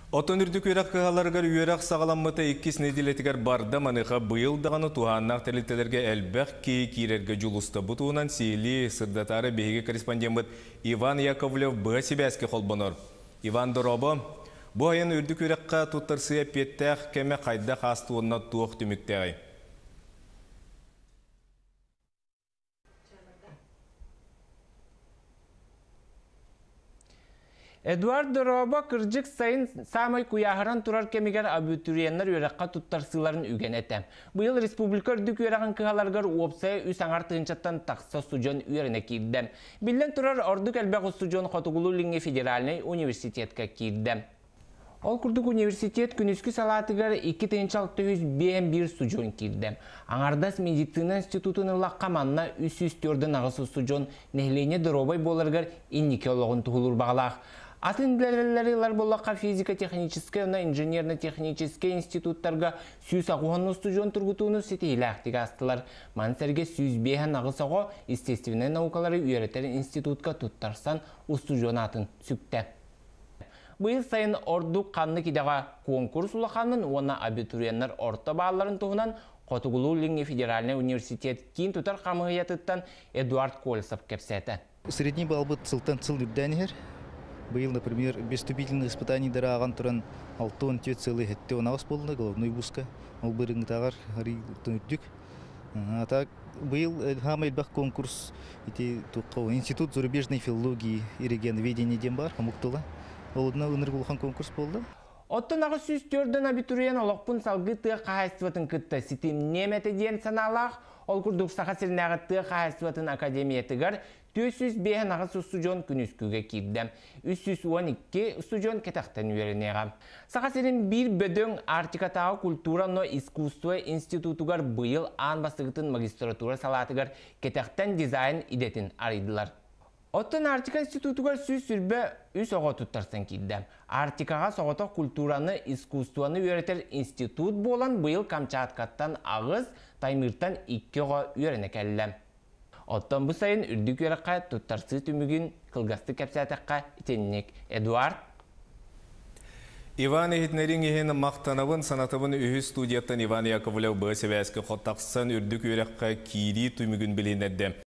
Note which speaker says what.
Speaker 1: Оттон үрдүк үөрэх кыһаларыгар үөрэх саҕаламмыта иккис нэдиэлэтигэр барда. Маныаха быйыл даҕаны туһааннаах тэрилтэлэргэ элбэх киһи киирэргэ дьулуста. Бу туһунан сиһилии сырдатаары биһиги корреспондеммыт Иван Яковлев быһа сибээскэ холбонор. Иван, дорообо. Бу айан үрдүк үөрэххэ туттарсыы эппиэттээх кэмэ хайдах ааста уонна туох түмүктээҕий?
Speaker 2: Эдуард, дорообо. Кырдьык, сайын саамай куйааһыран турар кэмигэр абитуриеннар үөрэххэ туттарсыыларын үгэнэ этэ. Быйыл республика үрдүк үөрэҕин кыһаларыгар уопсайа 3,5 тыһыынчаттан тахса устудьуон үөрэнэ киирдэ. Биллэн турар, ордук элбэх устудьуон Хотугулуу-Илиҥҥи федеральнай университетка киирдэ. Ол курдук университет күнүскү салаатыгар 2651 устудьуон киирдэ. Аҥардас медицина институтун ыллахха, манна 348 устудьуон нэһилиэнньэ доруобай буоларыгар инники олоҕун туһулуур баҕалаах. Атын идэлэри ылар буоллахха, физико-техническэй уонна инженерно-техническэй институттарга 160 устудьуон тургутууну ситиһиилээхтик аастылар. Маны сэргэ 158 оҕо естественнэй наукалары үөрэтэр институтка туттарсан устудьуон аатын сүктэ. Быйыл сайын ордук ханнык идэҕэ конкурс улаханын уонна абитуриеннар орто баалларын туһунан Хотугулуу-Илиҥҥи федеральнай университет киин тутар хамыыһыйатыттан Эдуард Колесов кэпсээтэ.
Speaker 3: Средний баллбыт сылтан сыл үрдээн иһэр. Быйыл, например, без вступительных испытаний ааҕан туран 64,78 буолла головной вузка. Ол былырыыҥҥытааҕар үрдүк. А так быйыл саамай элбэх конкурс ити Институт зарубежной филологии и регионоведения диэн баар, омук тыла. Ол ынырык улахан конкурс буолла.
Speaker 2: Оттон 804 абитуриент олохпун салгыы тыа хаһаайыстыбатын кытта ситимниэм этэ диэн санаалаах. Ол курдук Саха сиринээҕи тыа хаһаайыстыбатын академиятыгар 458 устудьуон күнүскүгэ киирдэ. 312 устудьуон кэтэхтэн үөрэниэҕэ. Саха сирин биир бөдөҥ Арктикатааҕы культура уонна искусство институтугар быйыл аан бастакытын магистратура салаатыгар кэтэхтэн дизайн идэтин арыйдылар. Оттон Арктика институтугар 123 оҕо туттарсан киирдэ. Арктикаҕа соҕотох культураны, искусствоны үөрэтэр институт буолан быйыл Камчаткаттан 8, Таймыртан 2 оҕо үөрэнэ кэллэ. Оттон бу сайын үрдүк үөрэххэ туттарсыы түмүгүн кылгастык кэпсээтэххэ итинник. Эдуард.
Speaker 1: Иван, иһитиннэрииҥ иһин махтанабын. Санатабын, үһүс студияттан Иван Яковлев быһа сибээскэ тахсан үрдүк үөрэххэ киирии түмүгүн билиһиннэрдэ.